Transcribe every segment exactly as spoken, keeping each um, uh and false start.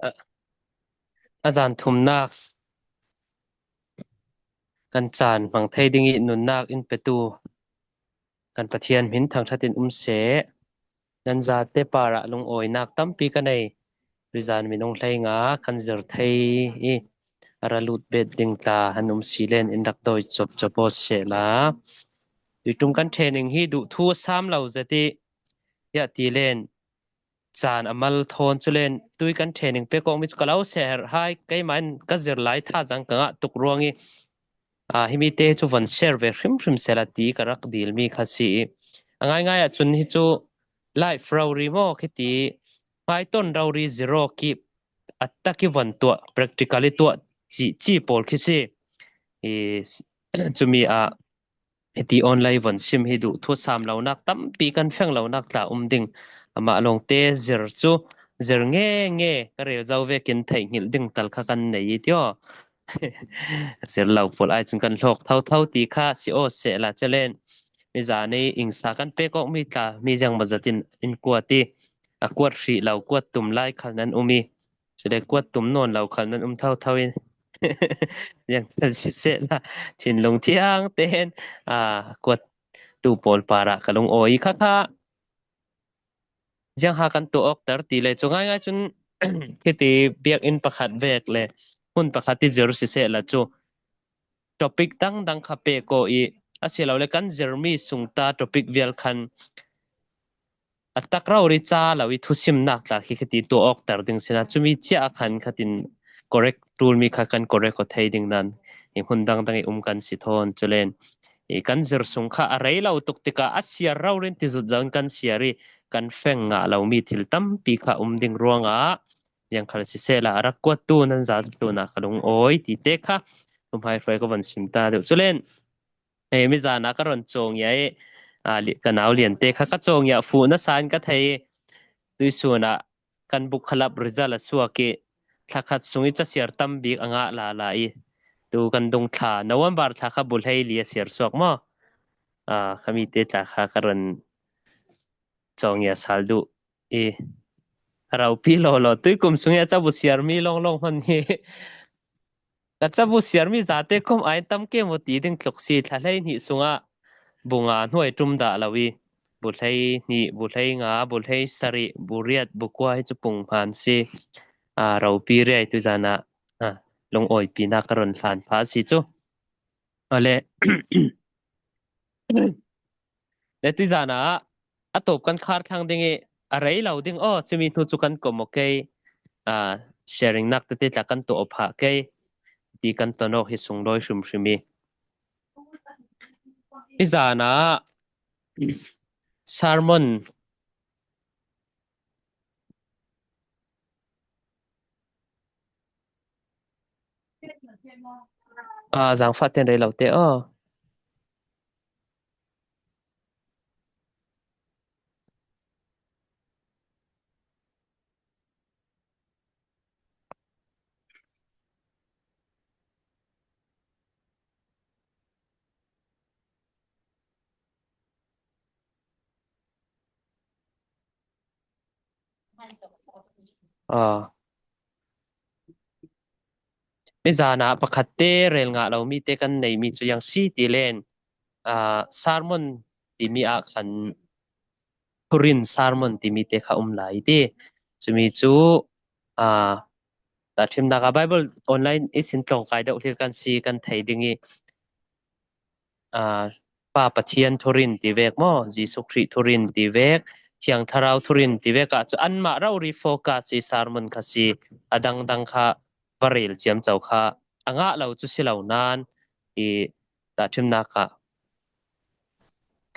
a, a zan thumnâk kan chân hmang thei ding hi nunnak inpetu kan Pathian hming thangthatin um seh. Nan zate parah lungawinâk tampi ka nei. Tuizân mi nung hleinga kan zir thei hi a ra lût bet ding tla an um si leiin in rak dawi chawp chawp aw seh la. Tuiṭum kan training hi duh thu a sâm lo zet hi, hia ti leiin chân a mal thawn chu leiin tui kan training pek awk mi chu ka lo share hai, keima'n ka zir lai tha zang ka ngah tuk ruang hi, a, hi mite chu von share ve hrim hrim seh la ti ka rak dil mi kha si. A ngai ngai a chun hi chu live rori maw khi ti, hmai tawn rori zero ki a taki von tuah, practically tuah chi, chi pawl khi si. I, chumi a, heti online von sim hi duh thu sâm lonâk tampi kan feng lonâk tla um ding. Ama lawngte zir chu, zir nge nge ka rel zo vekin theinghil ding tal kha kan nei i tio. Zir lo pawl ai chun kan hlawk tho tho ti kha si aw seh la chu leiin. Mi zani ingsa kan pek awk mi tla, mi ziang mazatin in kuat i, a kuat hri lo, kuat tum lai khal nan um i. Chu le kuat tum nawn lo khal nan um tho tho in. Ziang khal si seh la, thinlung thiang tein, a, kuat tu pawl parah ka lungawi kha kha. Ziang ha kan tuah awk tar ti le chu ngai ngai chun khi ti biak in pakhat vek le hmun pakhat i zir si seh la chu topic dang dang kha pek aw i, a si lo le kan zir mi sung ta topic vial khan a tak rori cha lo i thusimnâk tla khi khi ti tuah awk tar ding si na, chumi chia a khan khatin correct tul mi kha kan correct aw thei ding nan i hmun dang dang i um kan si thawn chu leiin. I kan zir sung kha a rei lo tuk tika a siar rorin ti zut zoin kan siar i kan feng ngah lo mi thil tampi kha um ding ruanga ziang khal si seh la a rak kuat tu nan zat tu na ka lungawi ti te kha tum hai hruai ka von sim ta deuh chu leiin. E, mi zana ka rawn chawngia e, a, li-, ka nau liante kha ka chawngia fuhna san ka thei. Tuisuna kan book club result a suak i, thla khat sung i cha siar tam bik a ngah la la i. Tu kan dung thla, November thla kha bu hlei li a siar suak maw. A, khami te tla kha ka rawn chawngia sal duh. E, a ropui lo lo, tuikum sung i a cha bu siar mi long long hman hi. Ka cha bu siar mi zate khom ai tam ke maw ti ding tluk si, thla hlei hni sunga bu nga hnuai tum dah lo i. Bu hlei hni, bu hlei nga, bu hlei sari, bu riat, bu kua hi chu pung hman si. A, ropui riai tu zana, a, lungawipina ka rawn hlan pha si chu. Awle. Le tu zana, a tawp kan khar thlang ding i, a rei lo ding aw, chumi hnu chu kan kawm aw kei, a, sharing nak te te tla kan tawh aw pha kei, ti kan tawn aw hi sung dawi hrim hrim i. I zana, sermon. A, zangfah ten rei lo te aw. A. I zana pakhat te rel ngah lo mi te kan nei mi chu ieng si ti leiin, a, sermon ti mi a khan thurin sermon ti mi te kha um lai ti. Chumi chu, a, ta thim naka Bible online i sin tlawng kai deuh hlir kan si kan thei ding i, a, Pa Pathian thurin ti vek maw, Jisu Krist thurin ti vek, Thiang Thlarau thurin ti vek a chu anmah rori focus i sermon kha si, a dang dang kha va rel chiam chau kha a ngah lo chu si lo nan i ta thim naka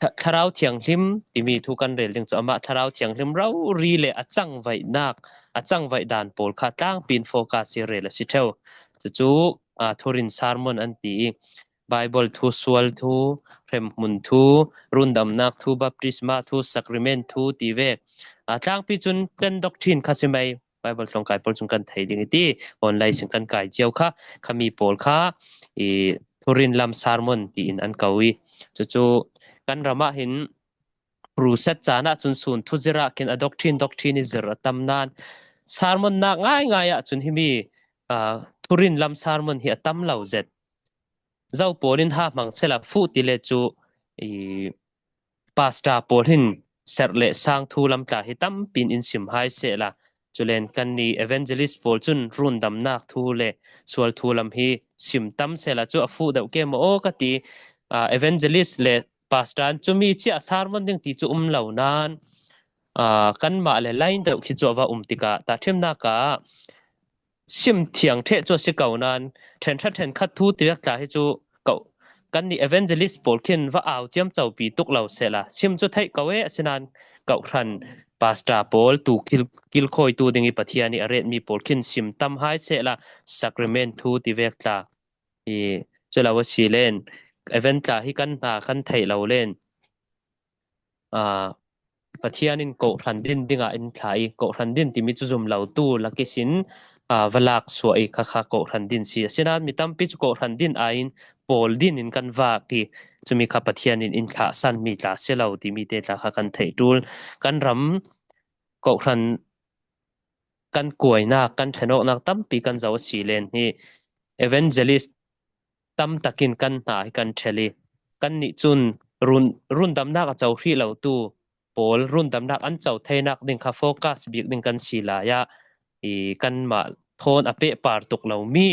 Thla-, Thlarau Thianghlim ti mi thu kan rel ding chu ama Thlarau Thianghlim rori le a changvaihnak, a changvaih dan pawl kha tlangpui in focus i rel a si theu. Chu chu, a, thurin sermon an ti i, Bible thu, sual thu, hremhmun thu, rundamnak thu, baptisma thu, sacrament thu ti vek. A, tlangpui chun plain doctrine kha si mai. Bible tlawng kai pawl chun kan thei ding i ti, online sin kan kai chiau kha, khami pawl kha, i, thurin lam sermon tiin an ko i. Chu chu kan rama hin, Crusade chana chun sun thu zira khin a doctrine, doctrine i zir a tam nan, sermon nak ngai ngai a chun hi mi, a, thurin lam sermon hi a tam lo zet. Zo pawlin ha hmang sela fu ti le chu, i, pastor pawl hin ser le sang thu lam tla hi tampin insim hai sela. Chulen kan ni evangelist pawl chun run dam nak thu le sual thu lam hi sim tam sela chu a fu deuh ke maw ka ti, a, evangelist le pastor an chu mi chi a sermon ding ti chu um lo nan, a, kan ma le line deuh khi chu a va um tika ta thim na ka sim thiang the chu a si ko nan, then tha then khat thu ti vek tla hi chu ko kan ni evangelist pawl khin va au chiam chau pi tuk lo sela. Sim chu thei ko e a si nan ko hran pastor pawl tu kil, kil khoi tu ding i Pathian i a ret mi pawl khin sim tam hai sela sacrament thu ti vek tla. I chu lo a si len event tla hi kan hna kan thei lo len. A, Pathianin kohran din dinga in thlai, kohran din timi chu zum lo tu lakisin, a, va lak suah i kha kha kohran din si. A si nan mi tampi chu kohran din a in pawl din in kan vak i chumi kha Pathianin in thla san mi tla si lo timi te tla kha kan thei tul. Kan ram kohran kan kuaina, kan thenawkna tampi kan zo a si len hi evangelist tam takin kan hna hi kan thel i kan ni chun run, run damnak a chau hri lo tu pawl run damnak an chau theinak ding kha focus bik ding kan si lai a, i kan ma thawn a pe par tuk lo mi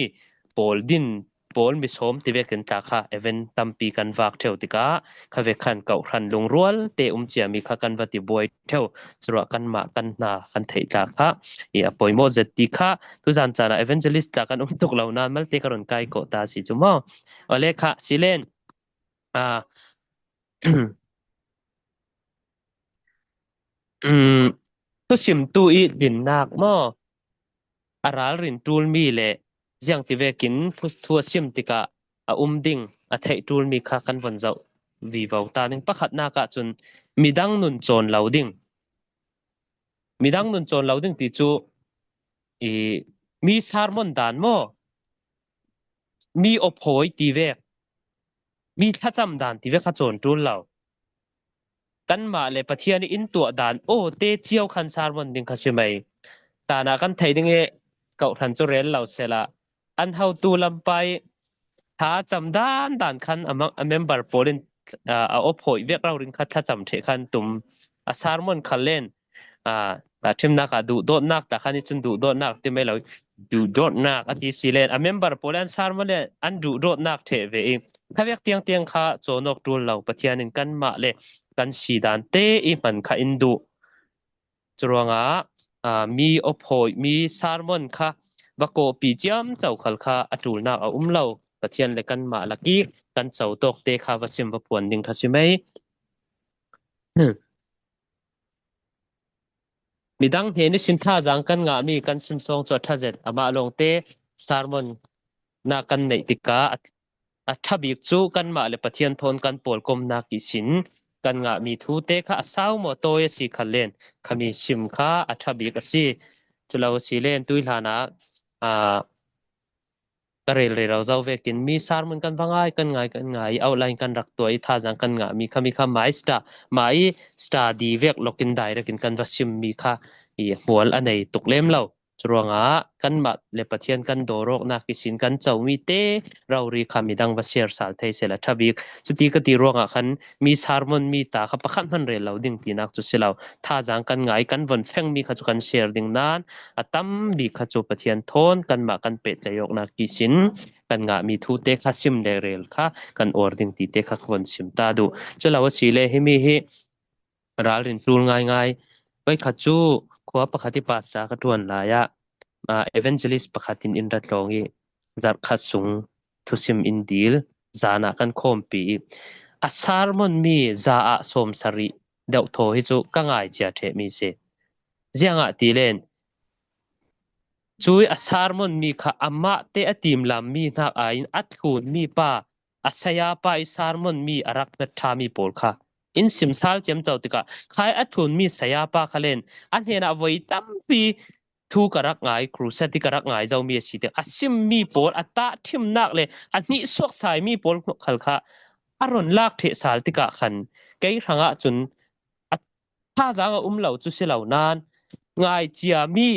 pawl din pawl mi sawm ti vekin tla kha event tampi kan vak theu tika kha ve khan kohran lungrual te um chia mi kha kan va ti buai theu. Churua kan ma kan hna kan thei tla kha i a poimaw zet ti kha tu zan chana evangelist tla kan um tuk lo nan malte ka run kai ko ta si chu maw. Ole kha si len. A, um, thusim tu i dinnak maw. A ral rin tul mi le ziang ti vekin thu, thu a sim tika a um ding a thei tul mi kha kan von zau vi vau ta ding pakhat naka chun midang nun chawn lo ding. Midang nun chawn lo ding ti chu i mi sermon dan maw. Mi awphoi ti vek. Mi thlacham dan ti vek kha chawn tul lo. Kan ma le Pathian in tuah dan aw te chiau khan sermon ding kha si mai. Tana kan thei ding e kohran chu rel lo sela. An hotu lampai thlacham dan dan khan a ma-, a member pawlin, a, a awphoi vek rau ring kha thlacham the khan tum. A sermon kha len, a, ta thim nak a duh dawt nak ta khan i chun duh dawt nak ti mai lo. Duh dawt nak a ti si len. A member pawl an sermon le an duh dawt nak the ve i. Kha vek tiang tiang kha chawn awk tul lo Pathianin kan ma le kan si dan te i hman kha in duh. Churuanga, a, mi awphoi, mi sermon kha va kawpi chiam chau khal kha a tulnak a um lo. Pathian le kan ma laki kan chau tawk te kha va sim va puan ding kha si mai. Hmm. Midang hne ni sin tha zang kan ngah mi kan sim sawng chu a tha zet. Ama lawng te sermon na kan neih tika a, a tha bik chu kan ma le Pathian thawn kan pawl kom nak i sin kan ngah mi thu te kha a sau maw tawi a si kha len kha mi sim kha a tha bik a si. Chu lo si len tui hlana, a, ka rel rel rau zau vekin mi sermon kan va ngai, kan ngai, kan ngai, outline kan rak tuah i tha zang kan ngah mi kha mi kha mai sta, mai study vek lokin direct in kan va sim mi kha i hmual a nei tuk lem lo. Churuanga kan ma le Pathian kan dawrawk nak i sin kan chau mi te rau ri kha midang va share sal thei sela tha bik. Chuti ka ti ruanga khan mi sermon mi ta kha pakhat hman rel lo ding ti nak chu si lo. Tha zang kan ngai kan von feng mi kha chu kan share ding nan a tam bik kha chu Pathian thawn kan ma kan pet le yok nak i sin kan ngah mi thu te kha sim le rel kha kan or ding ti te kha ka von sim ta duh. Chu lo a si le hi mi hi ral rin tul ngai ngai. Voi khat chu khua pakhat i pastor ka tuan lai a, a, evangelist pakhat in in ra tlawng i zarh khat sung thusim in dil zana kan khawmpi i. A sermon mi za a sawm sari deuh thaw hi chu ka ngai chia the mi si. Zianga ti len chui a sermon mi kha ama te a tim lam mi hnak a in a thlun mi pa a saya pa i sermon mi a rak hmet tha mi pawl kha in sim sal chiam chau tika khai a thlun mi saya pa kha len a hnena voi tampi thu ka rak ngai, crusade ka rak ngai zo mi a si tek a sim mi pawl a ta thim nak le a hnih suak sai mi pawl khal kha a ron lak theh sal tika khan kei hranga chun a tha zang a um lo chu si lo nan ngai chia mi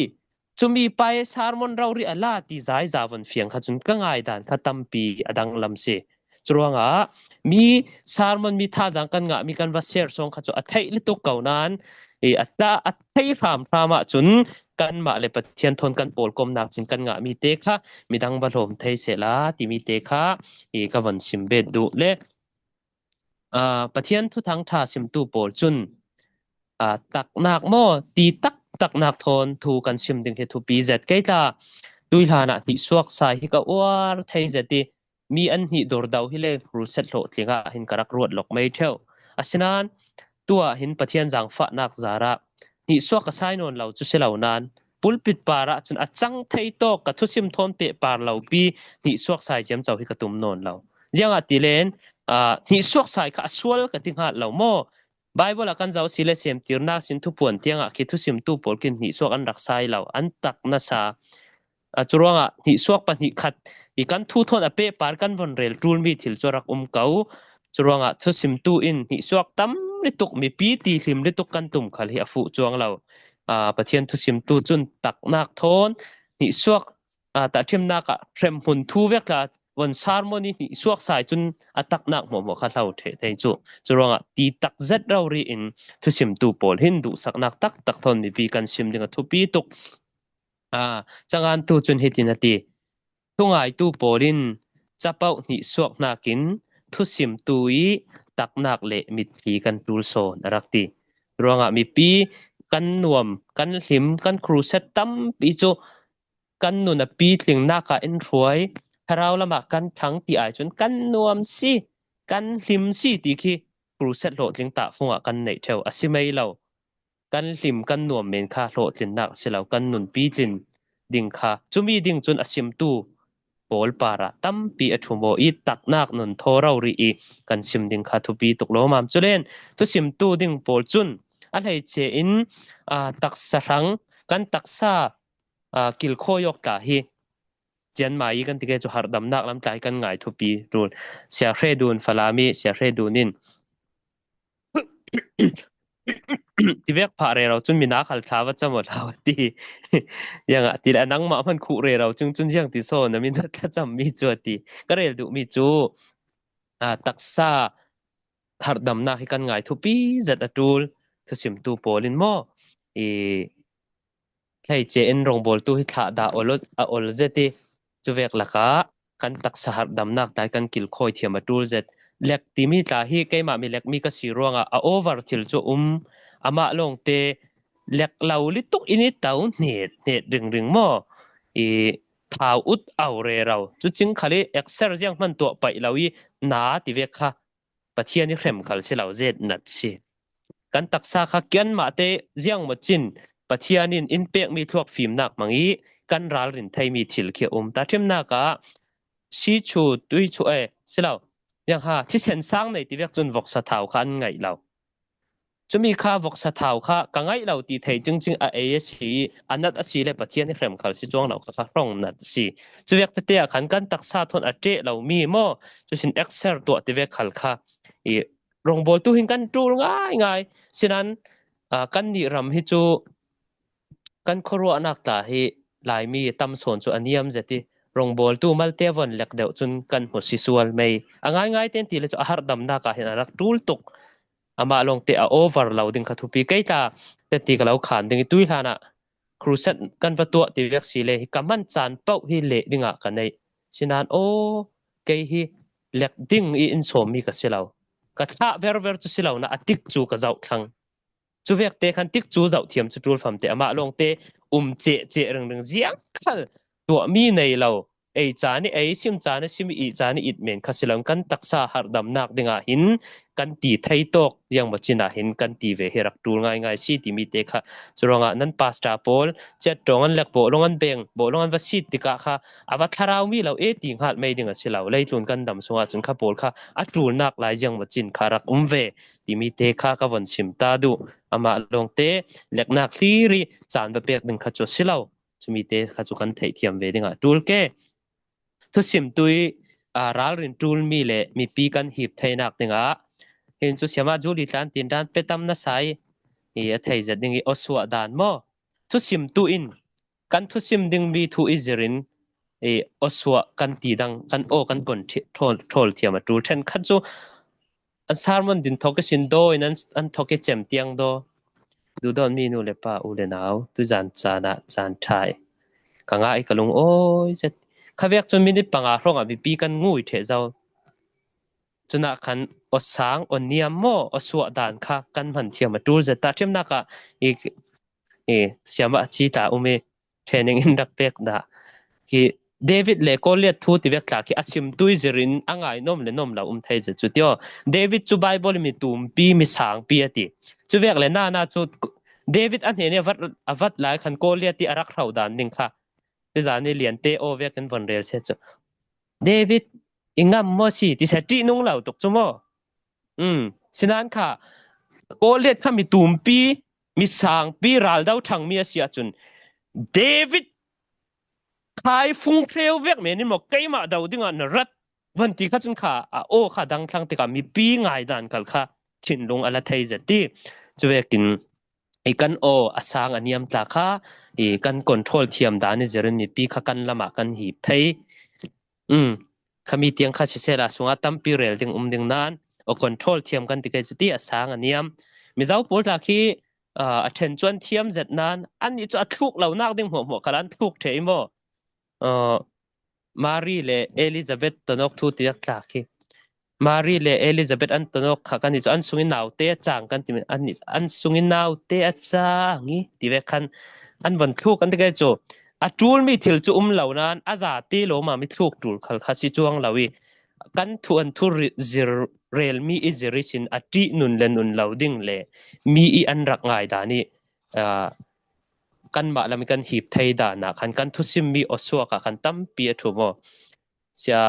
Chumi pa sermon rori a la ti zai za von fiang kha chun ka ngaidan kha tampi a danglam si. Churuanga mi sermon mi thazang kan ngah mi kan va share sawng kha chu a theih lutuk ko nan, i a ta a thei hram hrama chun kanmah le Pathian thawn kan pawl kawm nak chin kan ngah mi te kha midang va hlawm thei sela ti mi te kha i ka von sim bet duh le. A, Pathian thuthang tha simtu pawl chun, a, taknak maw, ti tak taknak thawn thu kan sim ding hi thupi zet kei ta. Tuihlana hnihsuak sai hi ka uar thei zet i, mi an hnih dor dau hi le crusade hlawhtlinga hin ka rak ruat lawk mai theu. Asinan, tua hin Pathian zangfahnak zara hnihsuak ka sai nawn lo chu si lo nan, pulpit para chun a chang thei tawk ka thusim thawn peh par lo pi hnihsuak sai chiam chau hi ka tum nawn lo. Zianga ti len, a, hnihsuak sai kha a sual ka ti ngat lo maw? Bible a kan zau si le sem tirna sin thupuan tianga khi thusimtu pawl khin hnihsuak an rak sai lo, an tak nasa. A, churuanga hnihsuak pahnih khat i kan thu thawn a peh par kan von rel tul mi thil chu rak um ko. Churuanga thusimtu in hnihsuak tam lutuk mipi ti hlim lutuk kan tum khal hi a fuh chuang lo. A, Pathian thusimtu chun taknak thawn hnihsuak, a, tahthimnaka hremhmun thu vek la von sermon i hnihsuak sai chun a taknak hmuahhmuah kha hlau thei thei chu. Churuanga ti tak zet rori in thusimtu pawl hin duhsaknak tak tak thawn mipi kan sim ding a thupi tuk. A, changantu chun hitin a ti. Thungaitu pawlin chapauh hnihsuak hnakin thusimtu i taknak le mitthli kan tul sawn a rak ti. Ruanga mipi kan nuam, kan hlim, kan crusade tampi chu kan nun a pitling naka inhruai, thlarau lama kan thang ti ai chun kan nuam si, kan hlim si ti khi crusade hlawhtling ta funga kan nei theu a si mai lo. Kan hlim kan nuam men kha hlawhtlinnak si lo, kan nun pitlin ding kha. Chumi ding chun a simtu pawl para tampi a thu maw i taknak nun thaw rori i kan sim ding kha thupi tuk lo mam. Chulen thusimtu ding pawl chun a hleiche in, a, taksa hrang, kan taksa, a, kilkhawiyawk ta hi. Chian mai kan ti ke chu harhdamnak lam tlai kan ngai thupi rul. Sia Hre Dun Falami, Sia Hre Dun in. Ti vek pha rero chun mi na khal thla va cham aw hlau ti. Yanga ti le nangma hman khu rero chung chun ziang ti saw na min thla cham mi chu a ti. Ka rel duh mi chu, a, taksa harhdamna hi kan ngai thupi zet a tul thusimtu pawlin maw. I hleiche in rongbawltu hi thlah da awl, a awl zet i chu vek laka kan taksa harhdamnak tai kan kilkhawi thiam a tul zet. Lek ti mi tla hi keima mi lek mi ka si ruanga a over thil chu um, ama lawngte lek lo lutuk in i tau hnet, hnet ring ring maw. I thau ut au rero. Chu ching khali exer ziang hman tuah paih lo i na ti vek kha Pathian i hrem khal si lo zet nat si. Kan taksa kha kian mah te ziang maw chin Pathian in in pek mi thluak fimnak mang i kan ral rin thei mi thil khi um ta thimnaka si chu tui chu e si lo. Ziang ha thisen sang nei ti vek chun voksa thau kha an ngaih lo. Chumi kha voksa thau kha ka ngaih lo ti thei ching ching a ei a si, a nat a si le Pathian i hrem khal si chuang lo kha kha hrong nat si. Chu vek te te a khan kan taksa thawn a te lo mi maw, chu sin exer tuah ti vek khal kha. I rongbawltu hin kan tul ngai ngai. Sinan, a, kan ni ram hi chu kan khawruahnak ta hi lai mi tam sawn chu a niam zet i rongbawltu malte von lek deuh chun kan hmu si sual mai. A ngai ngai ten ti le chu a harhdamnaka hin a rak tul tuk. Ama lawngte a over lo ding kha thupi kei ta te ti ka lo khan ding i tui hlana. Crusade kan va tuah ti vek si le hi ka man chan pauh hi le dinga ka nei. Sinan aw kei hi lek ding i in sawm mi ka si lo. Ka thlah ver ver chu si lo na a tik chu ka zauh thlang. Chu vek te khan tik chu zauh thiam chu tul fam te ama lawngte um che che ring ring ziang khal tuah mi nei lo. Ei chani ei sim chani sim i chani it men kha si lo kan taksa harhdamnak dinga hin kan ti thei tawk ziang maw china hin kan ti ve hi rak tul ngai ngai si ti mi te kha. Churuanga nan pastor pawl chat tawng an lek bawh lawng an beng bawh lawng an va sit tika kha a va thlarau mi lo e ti ngat mai ding a si lo. Leitlun kan dam sunga chun kha pawl kha a tulnak lai ziang maw chin kha rak um ve ti mi te kha ka von sim ta duh. Ama lawngte leknak hlir i chan va pek ding kha chu si lo. Chumi te kha chu kan theih thiam ve dinga tul ke. Thusimtu i, a, ral rin tul mi le mipi kan hip theinak dinga. Hin chu siama Julie tlan tin dan pe tam nasa i, i a thei zet ding i aw suah dan maw. Thusimtu in kan thusim ding mi thu i zirin, e, aw suah kan ti dang, kan aw kan kawn thi-, thawl, thawl thiam a tul. Ṭhenkhat chu a sermon din thawk i sin daw in an, an thawk i chem tiang daw. Dudawn mi nu le pa, u le nau, tu zan chana, zan thai. Ka ngai ka lung awi zet. Kha vek chun minute panga hrawng a mipi kan ngui thei zo. Chuna khan aw sang, aw niam maw, aw suah dan kha kan hman thiam a tul zet ta. Thiam naka i, i, siama chi ta um i, training in rak pek da. Khi David le Goliath thu ti vek tla khi a sim tui zirin a ngai nom le nom lo um thei zet chu tio. David chu Bible mi tumpi, mi sangpi a ti. Chu vek le nana chu David a hne ni a vat, a vat lai khan Goliath ti a rak hrau dan ding kha. Ti zani lian te aw vek in von rel se chu. David, i ngam maw si, ti se ti nung lo tuk chu maw. Um, sinan kha, Goliath kha mi tumpi, mi sangpi, ral dau thang mi a si a chun. David, khai fung threu vek me ni maw, keima dau dinga na rat. Van ti kha chun kha, a aw kha dang thlang tika mipi ngai dan kal kha, thinlung a la thei zet ti. Chu vekin, i kan aw a sang a niam tla kha, i kan control thiam dan i zirin mipi kha kan lama kan hip thei. Um, kha mi tiang kha sisela sunga tampi rel ding um ding nan, aw control thiam kan ti kei chu ti a sang a niam. Mizo pawl tla khi, a, a ṭhen chuan thiam zet nan, an ni chu a thluk lo nak ding hmuah hmuah kha an thluk thei maw. A, Mary le Elizabeth tonok thu ti vek tla khi. Mary le Elizabeth an tonok kha kan ni chu an sungin naute a chang kan ti min, an ni, an sungin naute a chang i ti vek khan an von thluk kan ti kei chu. A tul mi thil chu um lo nan, a za ti lo ma mi thluk tul khal kha si chuang lo i. Kan thu an thu ri-, zir rel mi i zir i sin a ti nun le nun lo ding le mi i an rak ngai dan i, a, kan mah lam i kan hip thei dan a khan kan thusim mi aw suak a khan tampi a thu maw. Sia,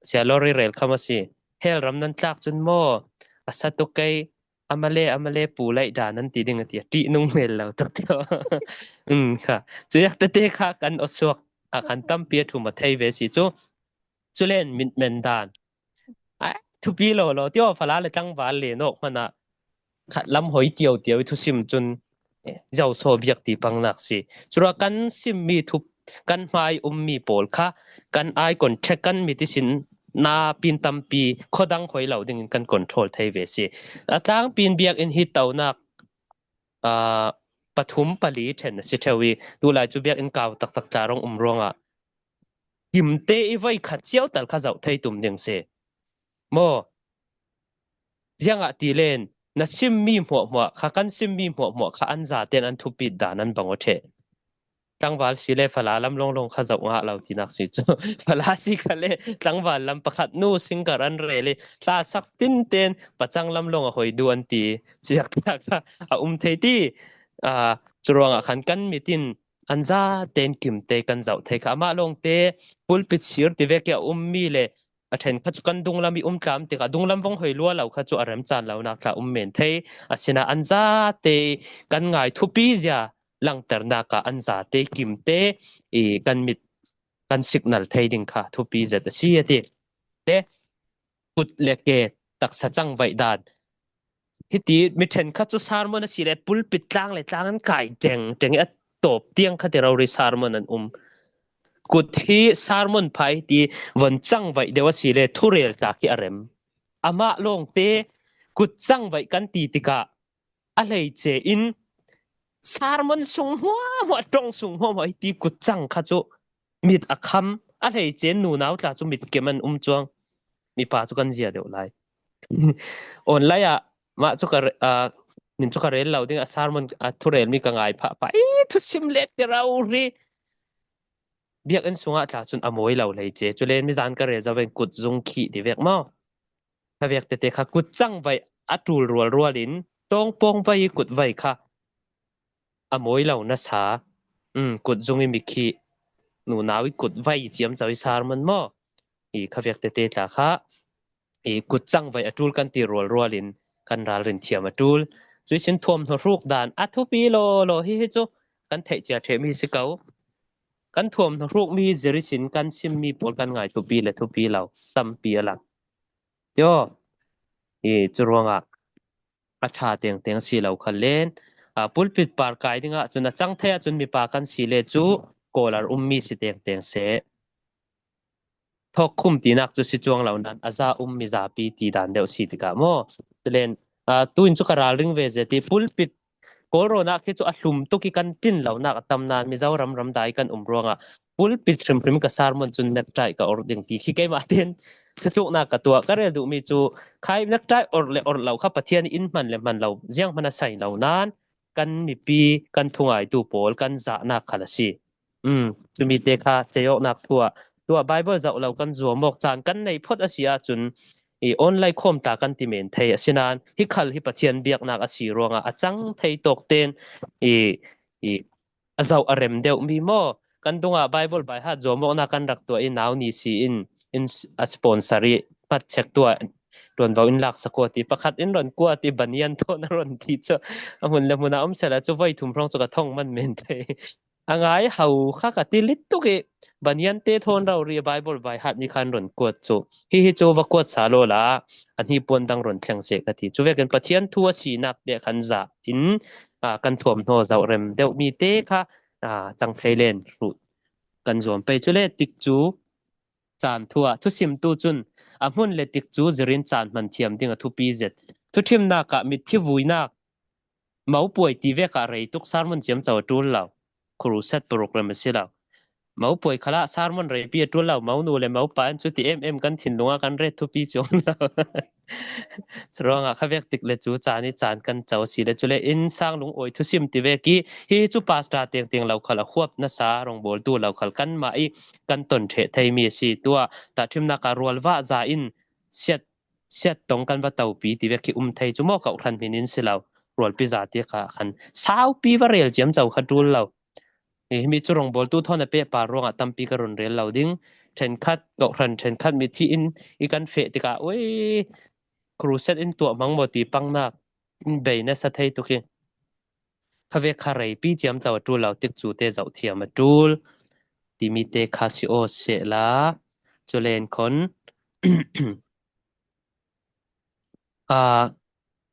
sia lorry rel kha maw si. Hel ram nan tlak chun maw. A sa tu kei, amale, amale pu lai dan an ti ding a ti a. Ti nung mel lo tak tio. Um, kha. Chu yak te te kha kan aw suak a khan tampi a thu maw thei ve si chu. Chu len mit men dan. A, thupi lo lo tio, fala le tlangval le nawk hmana. Khat lam hoi tio tio i thusim chun, eh, zau so biak ti pang nak si. Chura kan sim mi thup, kan hmai um mi pawl kha, kan eye contact kan mi ti sin na pin tampi, khaw dang hoi lo dingin kan control thei ve si. A tlang pin biak in hi tau nak, a, pathum pali ṭhen a si theu i, tu lai chu biak in kau tak tak tla rawng um rawng a. Kimte i voi khat chiau tal kha zau thei tum ding si. Maw, zianga ti len, na sim mi hmuah hmuah kha, kan sim mi hmuah hmuah kha an za ten an thupit dan an bang aw the. Tlangval si le fala lam long long kha zau nga lo ti nak si chu. Fala si kha le tlangval lam pakhat nu singer an rel i, tla sak tin ten pachang lam long a hoi du an ti. Chiak tak kha a um thei ti. A, chu ruanga khan kan mitin an za ten kimte kan zau thei kha. Ama long te pulpit sir ti vek a um mi le a ṭhen kha chu kan dunglam i um tlam tika dunglam vong hoi lua lo kha chu a rem chan lo nak tla um men thei. A sina an za te kan ngai thupi zia langter naka an za te kimte i kan mit kan signal thei ding kha thupi zet a si a ti. Te kut le ke taksa chang vai dan. Hiti mi ṭhen kha chu sermon a si le pulpit tlang le tlang an kai teng teng a tawp tiang kha ti rori sermon an um. Kut hi sermon phai ti von chang vai deu a si le thurel tak hi a rem. Ama long te kut chang vai kan ti tika a hleiche in sermon sung hmua hmua, tawng sung hmua hmua hiti kut chang kha chu mit a kham, a hleiche nunau tla chu mit kem an um chuang. Mipa chu kan zia deuh lai. Online a, ma chu ka re-, a, min chu ka rel lo ding a sermon a thurel mi ka ngai pha pha. I thusim let ti rau ri. Biak in sunga tla chun a mawi lo hleiche. Chu len mi zan ka rel zo ven kut zung khi ti vek maw. Kha vek te te kha kut chang vai a tul rual rual in, tawng pawng vai i kut vai kha a mawi lo nasa. Um, kut zung i mi khi, nunau i kut vai i chiam chau i sermon maw. I kha vek te te tla kha, i kut chang vai a tul kan ti rual rual in, kan ral rin thiam a tul. Chu i sin thuam hnaw hruk dan, a thupi lo lo hi hi chu, kan theih chia theh mi si kau. Kan thuam hnaw hruk mi zir i sin, kan sim mi pawl kan ngai thupi le thupi lo, tampi a lang. Tio, i chu ruanga a ṭha teng teng si lo kha len. A, pulpit par kai dinga chun a chang thei a chun mipa kan si le chu caller um mi si teng teng se. Thawk khum ti nak chu si chuong lo nan, a za um mi zapi ti dan deu si tika maw. Chulen, a, tuin chu ka ral ring ve zet hi pulpit kawl ro nak hi chu a hlum tuk hi kan tin lo nak a tam nan Mizoram ram dai kan um ruanga pulpit hrim hrim ka sermon chun necktie ka awrh ding ti khi keima ten thutlukna ka tuok ka rel duh mi chu khai necktie awrh le awrh lo kha Pathian in hman le hman lo ziang hmana sai lo nan kan mipi kan thungaitu pawl kan zahna kha la si. Um, chumi te kha cheiawknak thua, tua Bible zauh lo kan zuam awk chan kan nei phawt a si a chun i online khawm ta kan ti men thei a si nan hi khal hi Pathian biaknak a si ruanga a chang thei tawk ten i, i a zauh a rem deuh mi maw? Kan dunga Bible by heart zuam awkna kan rak tuah i nau ni si in, in a sponsor i hmat chek tua ron vo in lak sako ti pakhat in ron kuat i banian thawn a ron ti chu a hmun le hmuna um sela chu voi thum hrawng chu ka thawng man men thei. A ngai hau kha ka ti lit tuk i banian te thawn rau ri Bible by heart mi khan ron kuat chu. Hi hi chu va kuat sa lo la, a hni puan dang ron thleng se ka ti. Chu vekin Pathian thu a si nak te khan za in, a, kan thuam hnaw zauh rem deuh mi te kha, a, chang thei len ru kan zuam pei chu le tik chu chan thua thusimtu chun a hmun le tik chu zirin chan hman thiam ding a thupi zet. Thuthimnak ah mitthi vuinak, mopuai ti vek a rei tuk sermon chiam chau a tul lo. Crusade program a si lo. Mopuai khala sermon reipi a tul lo, mo nu le mo pa an chu ti em em kan thinlunga kan ret thupi chuong lo. Churuanga kha vek tik le chu chan i chan kan chau si le chu le in sang lung oi thusim ti vek i hi chu pastor teng teng lo khal a huap nasa rongbawltu lo khal kan ma i kan ton the thei mi si tua ta thimna ka rual va za in siat siat tong kan va taupi ti vek hi um thei chu maw kau hran min in si lo. Rualpi za ti kha khan saupi va rel chiam chau kha tul lo. Hi mi chu rongbawltu thawn a pe pa ruanga tampi ka run rel lo ding. Thenkhat, kau hran thenkhat mi thi in i kan fe tika, ui, crusade in tuah mang maw ti pangnak, in bei nasa thei tuk hi. Kha vek kha reipi chiam chau a tul lo tik chu te zauh thiam a tul. Ti mi te kha si aw se la. Chu len khon. A,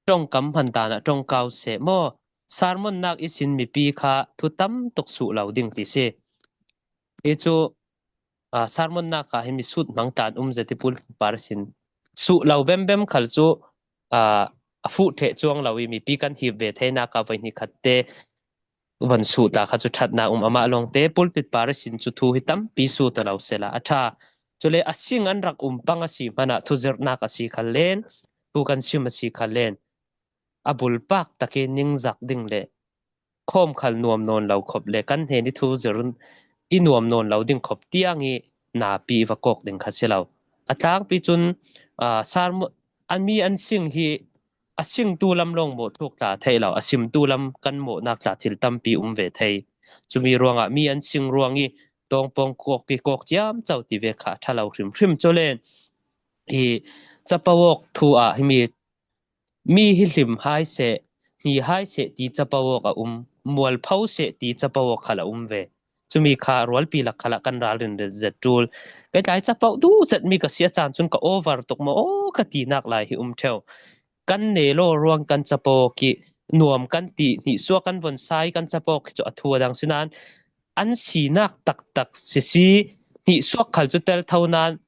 ṭawngkam hman dan a ṭawngkau se maw? Sermon nak i sin mipi kha thu tam tuk suh lo ding ti si. Hi chu, a, sermon nak kha hi mi sut hmang tlan um zet i pulpit par sin. Suh lo bem bem khal chu, a, a fuh theh chuang lo i mipi kan hip ve thei nak a voi hni khat te van sut ta kha chu thatna um ama lawng te pulpit par sin chu thu hi tampi sut a lo se la a tha. Chu le a sing an rak um pang a si hmana thu zirnak a si khal len, thu kan sim a si khal len. A bul pak tak i ning zak ding le khawm khal nuam nawn lo khop le kan hne ni thu zir i nuam nawn lo ding khop tiang i napi va kawk ding kha si lo. A tlangpi chun, a, sermon, a mi an sing hi a singtu lam lawng maw thuk tla thei lo, a simtu lam kan maw nak tla thil tampi um ve thei. Chumi ruanga mi an sing ruang i tawng pawng kawk i kawk chiam chau ti ve kha tha lo hrim hrim chu len. I chapawk thu a hi mi, mi hi hlim hai se, hni hai se ti chapawk a um, mual pho se ti chapawk kha la um ve. Chumi kha rualpi lak khala kan ral rin zet tul. Kei tlai chapo du zet mi ka sia chan chun ka over tuk maw aw ka ti nak lai hi um theu. Kan ne lo ruang kan chapo ki nuam kan ti hni suak kan von sai kan chapo ki chu a thu a dang sinan an si nak tak tak si si hni suak khal chu tel tho nan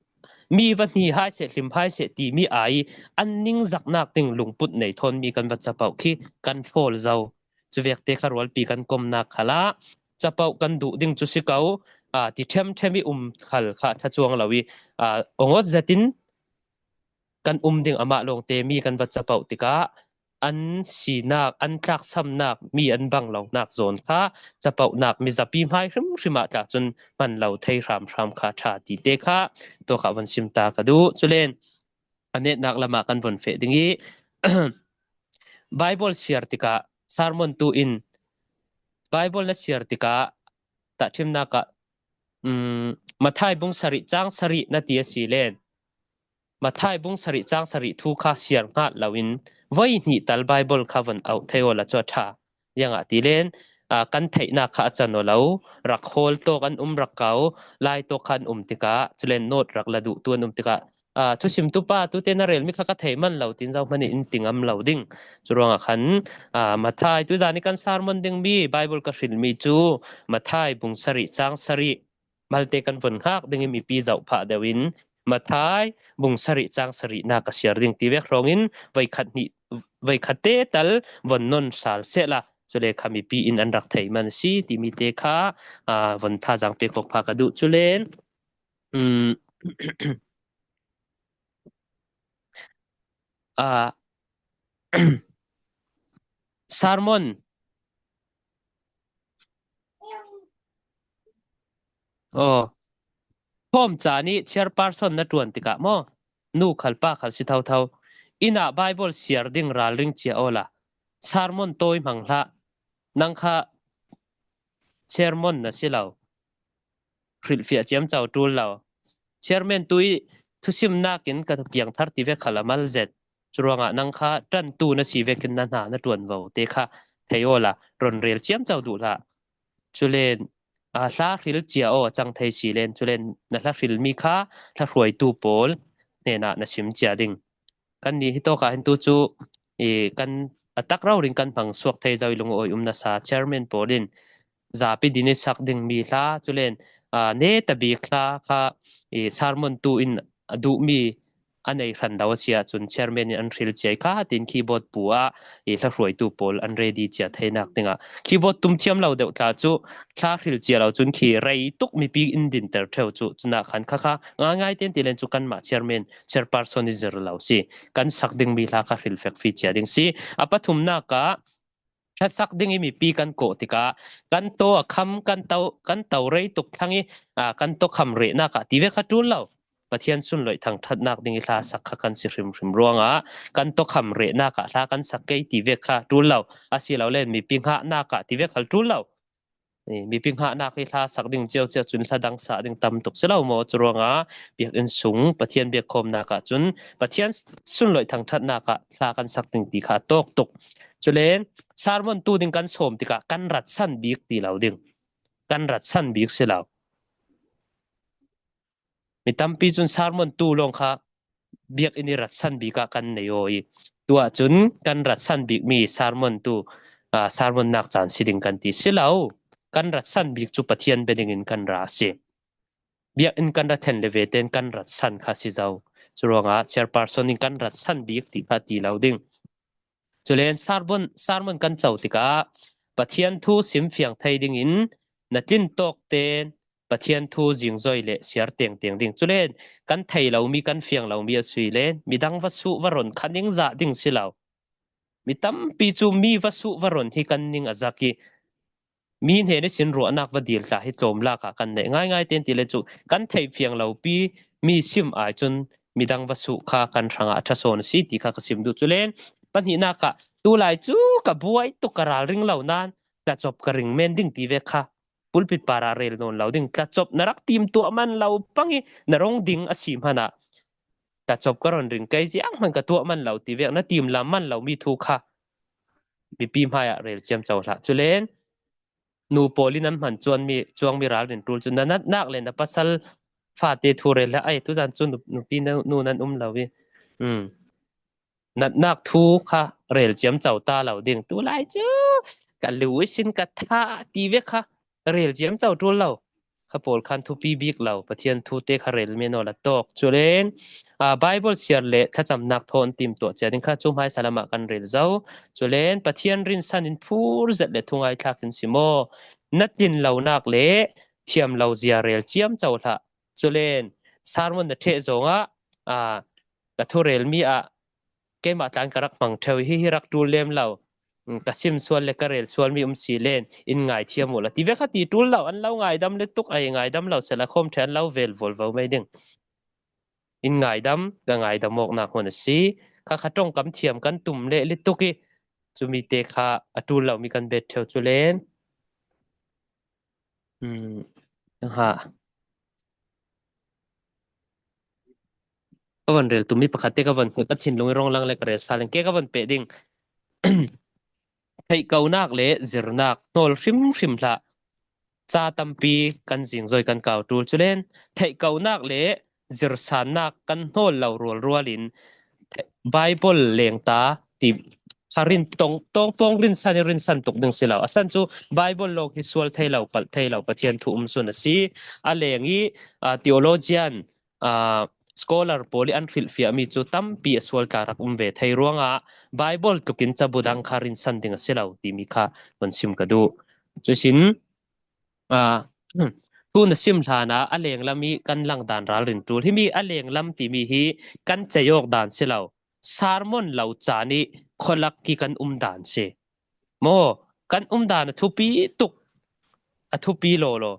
mi va hni hai se hlim hai se ti mi ai an ning zak nak ding lungput nei thawn mi kan va chapo khi kan thawl zo. Chu vek te kha rualpi kan kawm nak khala chapo kan duh ding chu si kau, a, ti them them i um khal kha tha chuang lo i, a, ongawt zetin kan um ding ama lawng te mi kan va chapo tika an si nak, an tlaksam nak, mi an bang lo nak zawn kha chapo nak mi zapi hmai hrim hrim a tlak chun hman lo thei hram hram kha tha ti te kha tua kha van sim ta ka duh. Chu len a net nak lama kan von fe ding i Bible siar tika sermon tu in Bible na siar tika ta thim nak a, um, Mathai bung sari chang sari na ti a si len. Mathai bung sari chang sari thu kha siar ngat lo in voi hni tal Bible kha von au thei aw la chu a tha. Yang a ti len, a, kan theih nak kha a chan aw lo, rak hawl tawk an um rak kau, lai tawk kha an um tika, chu len note rak la duh tu an um tika, a, thusimtu pa, tute na rel mi kha ka thei man lo, tin zau hmani in ti ngam lo ding. Chu ruanga khan, a, Mathai, tu zani kan sermon ding mi, Bible ka hril mi chu, Mathai bung sari, chang sari, malte kan von nghak ding i mipi zau pha deuin, Mathai bung sari, chang sari na ka siar ding ti vek hrawngin, voi khat ni, voi khat te tal von non sal se la, chule kha mipi in an rak thei man si, ti mi te kha, a, von tha zang pe kok pha ka duh chulen. Um, a, sermon. Oh. Khawm cha ni chairperson na tuan tika maw. Nu khal pa khal si thau thau. Ina Bible siar ding ral ring chia ola. Sermon toi hmang hla. Nang kha chairman na si lo. Hril fia chiam chau tul lo. Chairman tui thusim nakin ka piang thar ti vek kha la mal zet. Chu ruanga nang kha ṭan tu na si vekin na hna na tuan vo te kha thei ola ron rel chiam chau duh hla. Chulen, a, hla hril chia aw chang thei si len, chulen na hla hril mi kha hla hruaitu pawl hnena na sim chia ding. Kan ni hi tawka hin tu chu, i, kan a tak rau ring kan hmang suak thei zau i lungawi um nasa chairman pawlin zapi dini sak ding mi hla, chulen, a, ne ta bik hla kha, i, sermon tu in a duh mi a nei hran lo a sia chun chairman in an hril chiai kha tin keyboard pu a, i, hla hruaitu pawl an ready chia thei nak dinga. Keyboard tum thiam lo deuh tla chu hla hril chia lo chun khi rei tuk mipi in din ter theu chu chuna khan kha kha ngai ngai ten ti len chu kan ma chairman, chairperson i zir lo si. Kan sak ding mi hla kha hril fek fi chia ding si. A pathum naka hla sak ding i mipi kan ko tika kan to a kham kan tau, kan tau rei tuk thlang i, a, kan to kham re naka ti vek kha tul lo. Pathian sunloi thang that nak ding i hla sak kha kan si hrim hrim ruanga kan to kham re naka hla kan sak kei ti vek kha tul lo. A si lo len mipi ngha naka ti vek kha tul lo. Ni, mipi ngha nak hi hla sak ding chiau chiau chun hla dang sa ding tam tuk si lo maw chu ruanga biak in sung Pathian biak khawm naka chun Pathian sunloi thang that naka hla kan sak ding ti kha tawk tuk. Chulen sermon tu ding kan sawm tika kan rat san bik ti lo ding. Kan rat san bik si lo. Mi tampi chun sermon tu lawng kha biak in i rat san bika kan nei aw i. Tua chun kan rat san bik mi sermon tu, a, sermon nak chan si ding kan ti si lo. Kan rat san bik chu Pathian be dingin kan ra si. Biak in kan ra then le ve ten kan rat san kha si zau. Chu ruanga chairperson in kan rat san bik ti kha ti lo ding. Chulen sermon, sermon kan chau tika Pathian thu sim fiang thei dingin na tlin tawk ten Pathian thu zing zoi le siar teng teng ding. Chulen kan thei lo mi kan fiang lo mi a sui le midang va su va ron kha ning za ding si lo. Mi tampi chu mi va su va ron hi kan ning a zak i. Mi hne ni sin ruah nak va dil tla hi tlawm laka kan nei ngai ngai ten ti le chu kan thei fiang lo pi mi sim ai chun midang va su kha kan hranga a tha sawn si ti kha ka sim duh chulen. Pahni naka tu lai chu ka buai tuk ka ral ring lo nan tla chop ka ring men ding ti ve kha. Pulpit para rel nawn lo ding tla chop na rak tim tuah man lo pangi na rong ding a si hmana. Tla chop ka ron ring kei ziang hman ka tuah man lo ti vek na tim lam man lo mi thu kha. Mipi hmai a rel chiam chau hla. Chulen nu pawlin an hman chuan mi, chuang mi ral rin tul chu na nat nak le na pasal fate thu rel hla. Ai, tu zan chu nu, nupi nu, nu nan um lo i. Hmm. Natnak thu kha rel chiam chau ta lo ding. Tu lai chu ka lu i sin ka tha ti ve kha rel chiam chau tul lo. Kha pawl khan thupi bik lo. Pathian thu te kha rel men aw la tawk. Chulen, a, Bible siar le thlachamnak thaw an tim tuah chia ding kha chu hmaisa lama kan rel zo. Chulen Pathian rinsan in phur zet le thungai thlak in sim aw. Na tlin lo nak le thiam lo zia rel chiam chau hla. Chulen sermon na theh zonga, a, ka thu rel mi a keima tlan ka rak hmang theu hi hi rak tul lem lo. Mm, ka sim sual le ka rel sual mi um si len in ngai thiam u la. Ti ve kha ti tul lo an lo ngaidam le tuk ai ngaidam lo sela khawm then lo vel vol vo mai ding. In ngaidam, ka ngaidam awk nak hmun a si. Kha kha tawng kam thiam kan tum le le tuk i. Chu mi te kha a tul lo mi kan bet theu chulen. Hmm. Ha. Ka van rel tum mi pakhat te ka van ka thinlung i rong lang le ka rel sa leng ke ka van pe ding. Theih kaunak le zirnak hnawl hrim hrim hla. Cha tampi kan zing zoi kan kau tul chulen theih kaunak le zirsanna kan hnawl lo rual rualin Bible leng ta ti kha rin tawng, tawng pawng rinsan, rinsan tuk ding si lo. A san chu Bible lawng hi sual thei lo, palh thei lo, Pathian thu um sun a si. A leng hi, a, theologian, a, scholar pawl hi an hrilhfiah mi chu tampi a sual tla rak um ve thei ruanga Bible tukin chabu dang kha rinsan ding a si lo ti mi kha kan sim ka duh. Chu sin, a, thu na sim hlana a leng lam hi kan lang dan ral rin tul. Hi mi a leng lam ti mi hi kan chei awk dan si lo. Sermon lo chan hi kholak ki kan um dan si. Maw, kan um dan a thupi tuk, a thupi lo lo.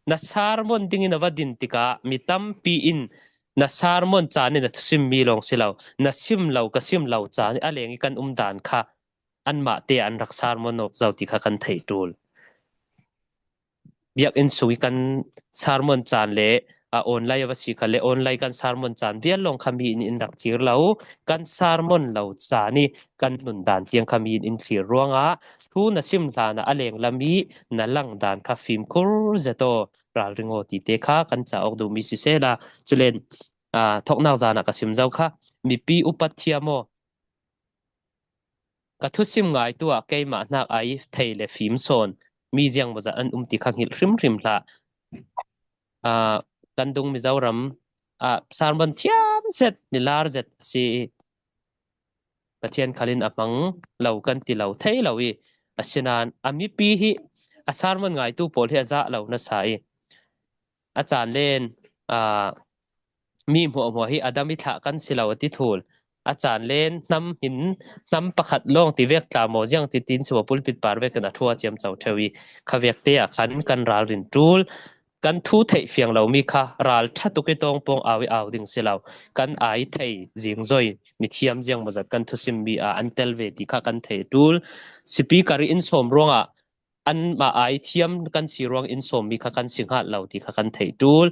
Na sermon dingin a va din tika mi tampi in na sermon chan hi na thusim mi lawng si lo. Na sim lo, ka sim lo chan hi a leng hi kan um dan kha anmahte an rak sermon awk zo ti kha kan thei tul. Biak in sung hi kan sermon chan le, a, online a va si kha le online kan sermon chan vial lawng kha mi in in rak thlir lo. Kan sermon lo chan hi kan nun dan tiang kha mi in in thlir ruanga thu na sim hlana a leng lam hi na lang dan kha fimkhur zet aw, ral ring aw ti te kha kan cha awk duh mi si sela. Chulen, a, thawknak zana ka sim zo kha, mipi upat thiam aw. Ka thusim ngaituah keima hnak ai thei le fim sawn mi ziang maw zat an um ti kha nghilh hrim hrim hlah. A, kan dung Mizoram, a, sermon thiam zet, mi lar zet si. Pathian khalin a hmang lo kan ti lo thei lo i. A sinan a mipi hi a sermon ngaitu pawl hi a zah lo nasa i. A chan len, a, mi hmuah hmuah hi a dam i thlah kan si lo a ti thul. A chan len hnam hin, hnam pakhat lawng ti vek tla maw ziang ti tin si maw pulpit par vekin a thu a chiam chau theu i. Kha vek te a khan kan ral rin tul. Kan thu theih fiang lo mi kha ral ṭha tuk i tawng pawng au i au ding si lo. Kan ai thei zing zoi mi thiam ziang maw zat kan thusim mi a an tel ve ti kha kan thei tul. Speaker in sawm ruanga anmah ai thiam kan si ruang in sawm mi kha kan si nghat lo ti kha kan thei tul.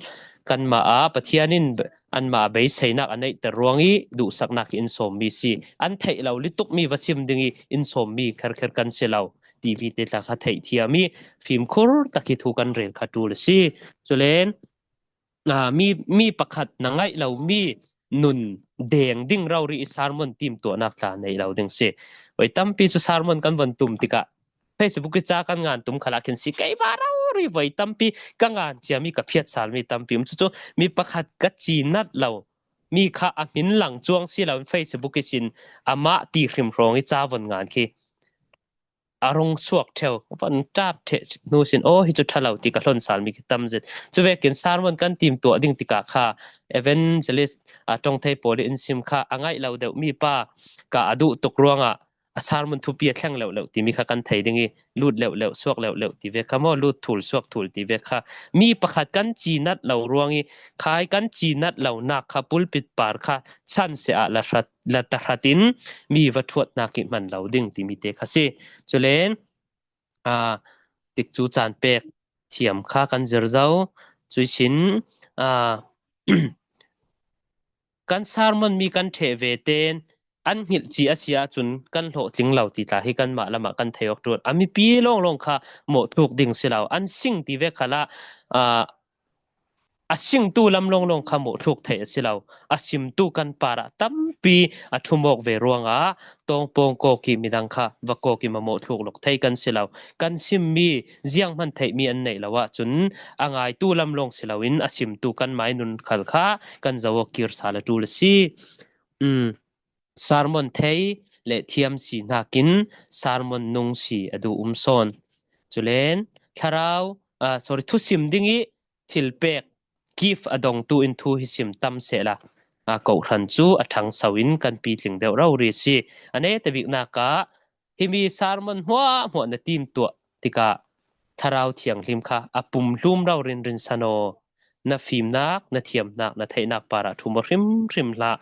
Kanmah a Pathian in anmah beiseinak a neih ta ruang i duhsaknak in sawm mi si. An theih lo lutuk mi va sim ding i in sawm mi kher kher kan si lo. T V te tla kha theih thiam i fimkhur tak hi thu kan rel kha tul si. Chulen, a, mi, mi pakhat na ngaih lo mi nun deng ding rori i sermon timtuahnak tla nei lo ding si. Voi tampi chu sermon kan von tum tika Facebook i cha kan ngan tum khala khin si kei va rori voi tampi ka ngan chia mi ka phiat sal mi tampi um chu chu mi pakhat ka chi nat lo. Mi kha a hmin lang chuang si lo Facebook i sin amah ti hrim hrawng i cha von ngan khi a rung suak theu, van tap the hnu sin, aw, hi chu ṭha lo ti ka hlon sal mi ki tam zet. Chu vekin sermon kan timtuah ding tika kha, evangelist, a, ṭawng thei pawl in sim kha, a ngaih lo deuh mi pa, ka a duh tuk ruanga, a sermon thupi a thleng leuh leuh ti mi kha kan thei ding i, lut leuh leuh, suak leuh leuh ti ve kha maw, lut thul, suak thul ti ve kha. Mi pakhat kan chi nat lo ruang i, khai kan chi nat lo nak kha pulpit par kha, chhan se a la hrat, la ta hratin mi va thuatna ki hman lo ding ti mi te kha si. Chulen, a, tik chu chan pek thiam kha kan zir zo. Chu sin, a, kan sermon mi kan theh ve ten an nghilh chi a sia chun kan hlawhtling lo ti tla hi kanmah lama kan thei awk tul. A mipi lawng lawng kha mawh thluk ding si lo. An sing ti ve khala, a, a singtu lam lawng lawng kha mawh thluk thei a si lo. A simtu kan para tampi a thumawk ve ruanga, tawng pawng kawki midang kha, va kawki ma mawh thluk lawk thei kan si lo. Kan sim mi, ziang hman theih mi an neih lo a, chun a ngaitu lam lawng si loin, a simtu kan mai nun khal kha, kan zo awk kir sal a tul a si. Um, sermon thei le thiam si hnakin, sermon nung si a duh um sawn. Chulen, thlarau, a, sorry, thusim ding i, thilpek, gift a dongtu in thu hi sim tam sela, a, kohran chu a thang sauin kan pi tling deuh rau ri si. A nei ta bik naka, hi mi sermon hmuah hmuah na timtuah tika, Thlarau Thianghlim kha a pum hlum rau rin rin sa naw. Na fimnak, na thiamnak, na theihnak para thum a hrim hrim hlah.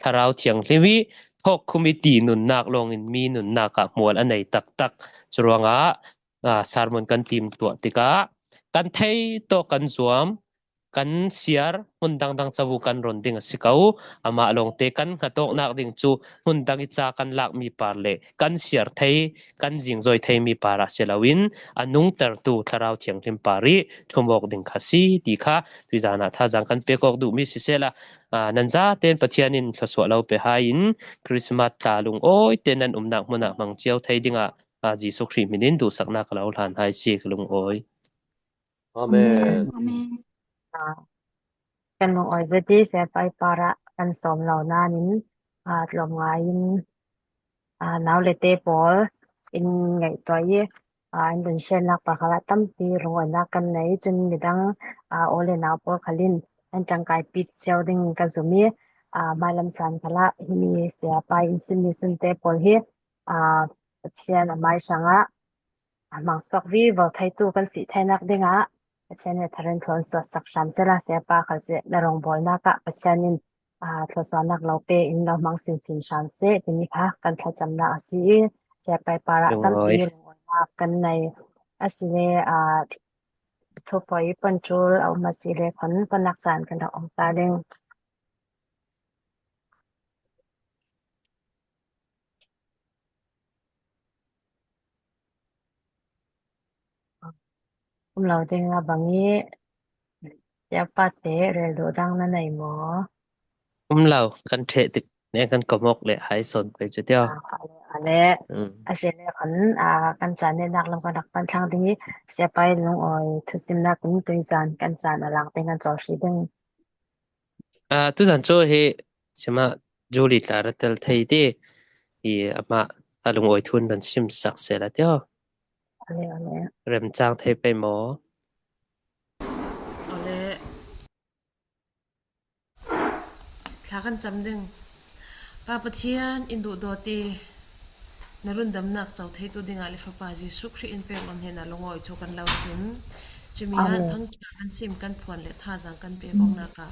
Thlarau Thianghlim hi thawk khum i ti nunnak lawngin mi nunnak a hmual a nei tak tak. Churuanga, a, sermon kan timtuah tika, kan thei tawh kan zuam, kan siar hmun dang dang chauh kan rawn ding a si kha u. Ama lawngte kan nghatnawk ding chu hmun dang i cha kan lak mi par le kan siar thei, kan zingzawi thei mi par a si loin, a nungtertu Thlarau Thianghlim par i thumawk ding kha si ti kha tuzana thazang kan pek awk duh mi sisela, a, nan zaten Pathianin thluasuah lo pe haiin Christmas tla lungawi te nan umna hmuna hmang chiau thei dinga, a, Jisu Krih hminin duhsakna ka lo hlan hai si ka lungawi. Amen. Amen. A, kan lungawi zet i Sepai para kan sawm lo nanin, a, tlawm ngaiin, a, nau le te pawl in ngaihtuah i, a, in rawn hriet nak pa khala tampi lungawinak kan nei chun midang, a, u le nau pawl khalin an tangkai pit chiau ding ka zum i, a, hmai lam chan khala hi mi Sepai in sim mi sun te pawl hi, a, Pathian a mai sanga a hmang suok vivo theitu kan si thei nak dinga Pathian in tharin thlawn suak sak hram sela Sepa kha se na rawng bawl naka Pathian in, a, thluasuah nak lo pe in lo hmang sin sin hram se ti ni kha kan thlachamna a si i Sepai para tampi lungawinak kan nei a si le, a, thupui pawh tul a um a si le khon pawh nak chan kan lo awm ta ding. Um lo ding a bang i, Sepa te rel duh dang na nei maw? Um lo, kan ṭhe tik ne kan kawmawk le hai sawn pei chu tia. A, a le, a le. Mm. A si le khon, a, kan chan ne nak lam kan rak pan thlang ding i, Sepai lungawi thusimna kan tui zan kan chan a lang te kan chawl si ding. A, tuzan chu hi sima Julie tla ra tel thei ti hi ama a lungawi thun rawn sim sak sela tia. A le, a le. Remchang thei pei maw? A le. Thla kan cham ding. Pa Pathian, in duhdawt i na rundamnak chau theitu dinga le Fapa Jisu Krih in pek lam hnena lungawi thu kan lo sim. Chumi a thangṭha kan sim kan phuan le thazang kan pek awk naka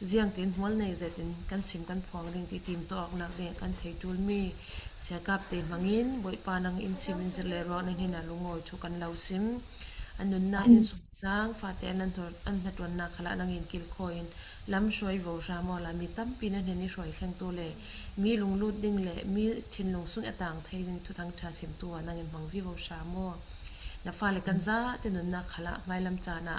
ziang tin hmual nei zetin kan sim kan phuang ding ti tim tawh awk nak ding kan thei tul mi Sia Kap te hmangin Bawipa nang in sim in zir le ruak na hnena lungawi thu kan lo sim. A nunna in suk sang fate an hnaṭuanna khala nangin kilkhawiin lam hruai vo hram aw la, mi tampi na hnen i hruai thlengtu le mi lunglut ding le mi thinlung sung a tang thei ding thuthang ṭha simtu a nangin hmang vivo hram aw. Na fale kan zate nunna khala hmailam chana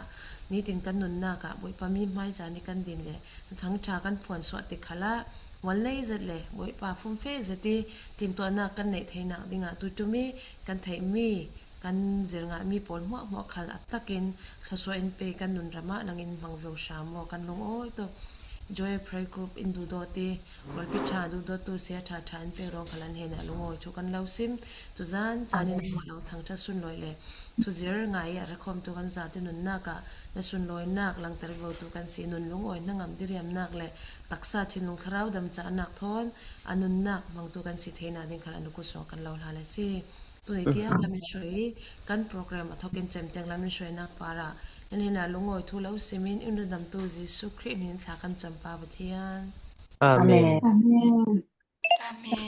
nitin kan nunna ka Bawipa mi hmai chani kan din le thuthang ṭha kan phuan suah te khala mual nei zet le Bawipa fum fe zet i timtuahna kan neih theinak dinga tutumi kan theih mi kan zirnga mi pawl hmuah hmuah khal a takin thluasuah in pe kan nun rama nangin hmang vivo hram aw kan lungawi tawk. Joy Prayer Group in duhdawt i, Lawlpi ṭha duhdawttu sia ṭha ṭha in pe rawng khala hnena lungawi thu kan lo sim. Tuzan chanin a lo thangṭha sunlawi le thuzir ngai a rakhawmtu kan zate nunna ka na sunlawinak langtar vivotu kan si nun lungawi hnangam diriamnak le taksa thinlung thlarau dam chahnak thawn a nunnak hmangtu kan si theina ding khala nuku suang kan lo hlan a si. Tuni tiang lam in hruai, kan program a thokin chemteng lam in hruainak para, in hnena lungawi thu lo simin in rundamtu Jisu Krih hmingin thla kan cham Pa Pathian. Amen. Amen. Amen.